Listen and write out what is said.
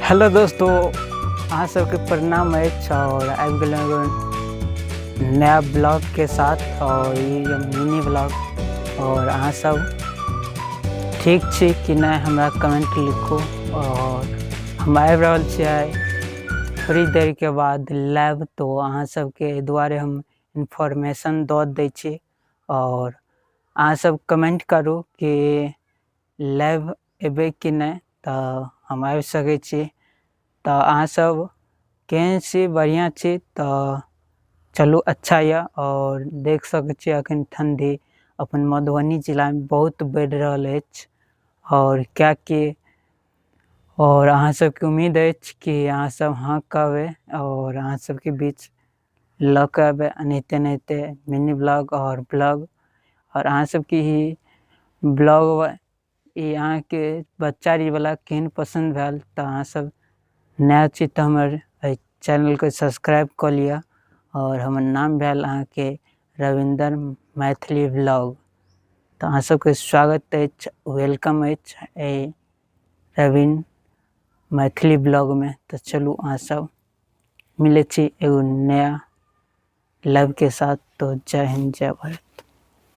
Hello दोस्तों, अहाँ सबके प्रणाम अछि और आबि गेलहुँ एगो नया ब्लॉग के साथ और ई मिनी ब्लॉग। और अहाँ सब ठीक छी कि नहि हमरा कमेंट लिखू। और हम आबि रहल छी आइ थोड़ी देर के बाद लाइव, तो अहाँ सबके एहि दुआरे हम इन्फॉर्मेशन दऽ दै छी। और अहाँ सब कमेंट करू कि लाइव एबै कि नहि, तऽ हम आबि सकै छी। तऽ अहाँ सब केहन छी? बढ़िआँ छी तऽ चलू अच्छा यऽ। और देख सकै छी अखन ठण्डी अपन मधुबनी जिलामे बहुत बढ़ि रहल अछि। और किएकि और अहाँ सबके उम्मीद अछि कि अहाँ सब हाँ कहबै और अहाँ सबके बीच लऽ कऽ एबै एनाहिते एनाहिते मिनी ब्लॉग और ब्लॉग। और अहाँ सबके ई ब्लॉग ई अहाँके बच्चा वाला केहन पसन्द भेल, तऽ अहाँ सब नया छी तऽ हमर एहि चैनलके सब्सक्राइब कऽ लिअ। और हमर नाम भेल अहाँके रविन्द्र मैथिली ब्लॉग। तऽ अहाँ सबके स्वागत अछि, welcome अछि एहि रविन्द्र मैथिली ब्लॉगमे। तऽ चलू अहाँ सब मिलै छी एगो नया लाइव के साथ। तो जय हिंद, जय भारत।